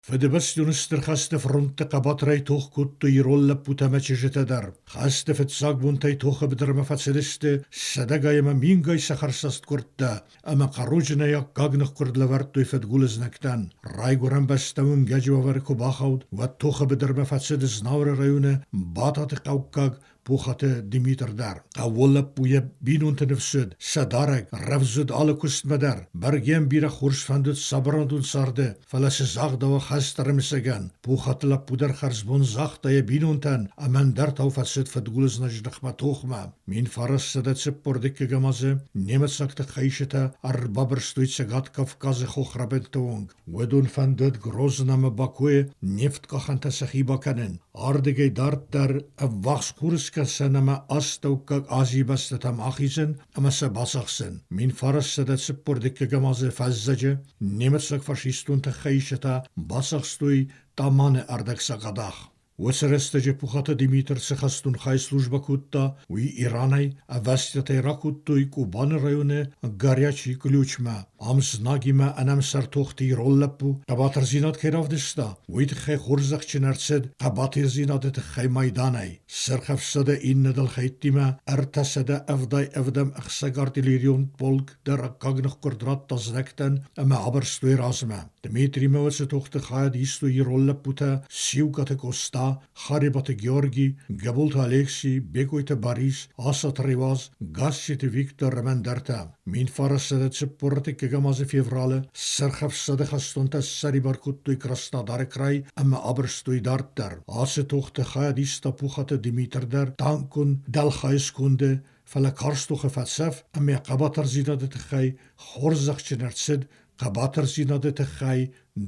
Фыдыбӕстон Стыр хӕсты фронтты хъӕбатырӕй тох кодтой ирон лӕппутӕ ӕмӕ чызджытӕ дӕр. Хӕсты фыццаг бонтӕй тохы быдырмӕ фӕцыдысты сӕдӕгай ӕмӕ мингай цӕхӕрцӕст гуырдтӕ ӕмӕ хъаруджынӕй аккаг ныхкъуырд лӕвӕрдтой фыдгулы знӕгтӕн. Райгуырӕн бӕстӕ уынгӕджы уавӕры куы бахауд, уӕд тохы быдырмӕ фӕцыд Знауыры районы Бататы хъӕуккаг Пухаты Димитр дӕр. Хъӕууон лӕппу йӕ бинонты ныфс уыд, сӕ дарӕг, рӕвдз уыд алы куыстмӕ дӕр. Бӕргӕ бирӕ хорз фӕндыд сабырадон царды, фӕлӕ цы загъдӕуа хӕст ӕрымысӕгӕн. Пухаты лӕппу дӕр хӕрзбон загъта йӕ бинонтӕн ӕмӕ ӕндӕртау фӕцыд фыдгулы знаджы ныхмӕ тохмӕ. 1942 азы немыцаг тыххӕйсытӕ ӕрбабырстой Цӕгат Кавказы хохрӕбынты онг. Уыдон фӕндыд Грознамӕ Бакуйы нефткъахӕнтӕ сӕхи бакӕнын. Ардыгӕй дарддӕр ӕввахс Хурыскӕсӕн ӕмӕ Астӕуккаг Азийы бӕстӕтӕм ахизын ӕмӕ сӕ бацахсын. 1942 азы фӕззӕджы немыцаг фашистон тыххӕйсджытӕ бацахстой Таманы ӕрдӕгсакъадах. Уыцы рӕстӕджы Пухаты Димитр цы хӕстон хай службӕ кодта, уый Иранӕй ӕвӕстиатӕй ракодтой Кубаны районы Горячий Ключмӕ. Ам знагимӕ ӕнӕмсӕр тохты ирон лӕппу хъӕбатырдзинад кӕй равдыста, уый тыххӕй хорзӕхджын ӕрцыд хъӕбатырдзинады тыххӕй майданӕй. Сырх ӕфсады иннӕ дӕлхӕйттимӕ 377 ӕхсӕг артиллерион полк дӕр аккаг ныхкъуырд радта знӕгтӕн ӕмӕ абырстой размӕ. Дмитримӕ уыцы тохты хайад истой ирон лӕппутӕ Сиукъаты Къоста, Харебаты Георги, Гӕбулты Алекси, Бекъойты Барис, Асаты Реуаз, Гасситы Виктор ӕмӕ ӕндӕртӕ. 1943 азы февралы Сырх ӕфсады хӕстонтӕ ссӕрибар кодтой Краснодары край ӕмӕ абырстой дарддӕр. Ацы тохты хайад иста Пухаты Димитр дӕр танкон дӕлхайы сконды, фӕлӕ карз тохы фӕцӕф ӕмӕ хъӕбатырдзинады тыххӕй хорзӕхджын ӕрцыд хъӕбатырдзинады тыххӕй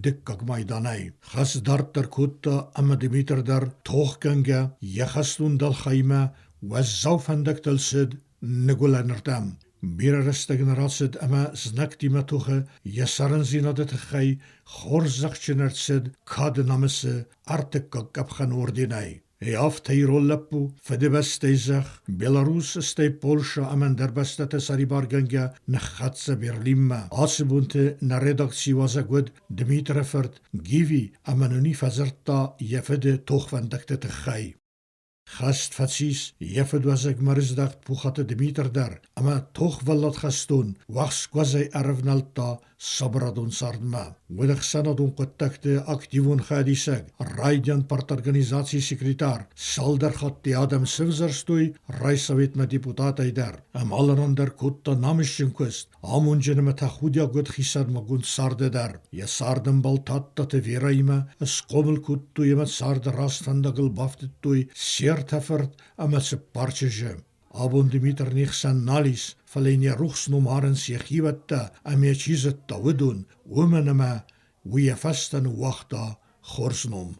дыккаг майданӕй. Хӕс дарддӕр кодта ӕмӕ Димитр дӕр тохгӕнгӕ йӕ хӕстон дӕлхаймӕ уӕззау фӕндӕгтыл цыд ныгуылӕнырдӕм. Бирӕ рӕстӕг нӕ рацыд ӕмӕ знӕгтимӕ тохы йӕ сӕрӕндзинады тыххӕй хорзӕхджын ӕрцыд Кады намысы ӕртыккаг къӕпхӕн орденӕй. Афтӕ ирон лӕппу, Фыдыбӕстӕйы зӕхх, Белорус, стӕй Польшӕ ӕмӕ ӕндӕр бӕстӕтӕ сӕрибаргӕнгӕ ныххӕццӕ Берлинмӕ. Ацы бонты нӕ редакцийы уазӕг уыд Дмитры фырт Гиви ӕмӕ нын уый фӕдзырдта йӕ фыды тохвӕндӕгты тыххӕй. Хӕст фӕцис, йӕ фыдуазӕгмӕ рыздӕхт Пухаты Дмитр дӕр ӕмӕ тохвӕллад хӕстон уӕхскуӕзӕй ӕрӕвнӕлдта сабырадон цардмӕ. Уыд ӕхсӕнадон хъуыддӕгты активон хайадисӕг, райдиан парторганизацийы секретарь, цалдӕр хатты адӕм сывзӕрстой райсоветмӕ депутатӕй дӕр. Ӕмӕ алыран дӕр кодта намысджын куыст, амонджын ӕмӕ тӕхудиаг уыд хицӕнмӕгонд царды дӕр. Йӕ цардӕмбал Тадтаты Верӕимӕ схъомыл кодтой ӕмӕ царды раст фӕндагыл бафтыдтой се ртӕ фырт ӕмӕ цыппар чызджы. Абон Димитр не хсӕн нал ис, фӕлӕ йын йӕ рухс ном арынц йӕ хиуӕттӕ ӕмӕ чи зыдта, уыдон, уымӕн ӕмӕ уый йӕ фӕстӕ ныууагъта хорз ном.